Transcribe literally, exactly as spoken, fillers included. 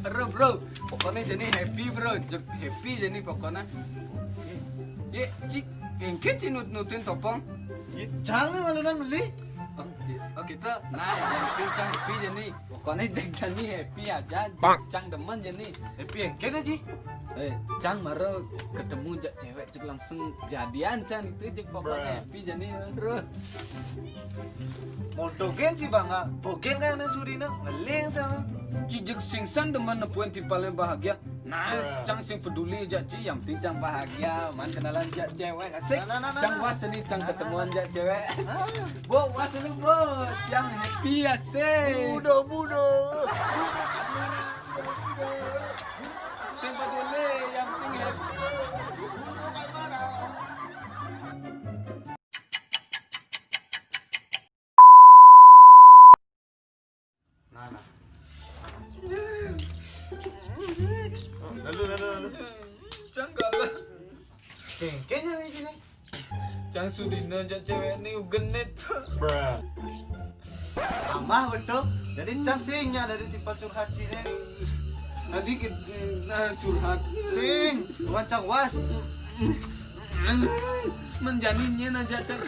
Bro, bro, pokoknya jadi happy, bro. Jep, happy jadi pokoknya. Ye, cik, engke cik nut-nutin topong. Ye, cang nih malunan beli. Oh, iya. Oh, gitu. Nah, yang penting cang happy jadi. Pokoknya cang jadi happy aja. Cang demen jadi. Happy engke dah, Ji. Eh, cang baru ketemu jak cewek, cek langsung jadian cang itu, cek pokoknya happy jadi, bro. Modogen sih bangga, bogen kan anak surina ngeling sama. Cijek singsan demen nepuin timpalnya bahagia. Nice, cang sing peduli jak ci, yang penting cang bahagia. Man kenalan jak cewek, asik. Nah, nah, nah, nah, cang nah. Pas ini cang ketemuan jak cewek. Bo, pas ini bo, yang happy, asik. Budo, budo, budo kasmaran, budo, budo. Sing peduli, yang penting happy. Budo kasmaran. Nah, nah. Oh, lalu, lalu, lalu. Cang kalah. Kengkenya nih gini. Cang sudina jak cewek nih ugenit. Bruh. Amah betul. Jadi cang singnya dari tipe curhat sini. Nanti kita, nah, curhat. Sing, bukan cang was. Menjaninya aja cang.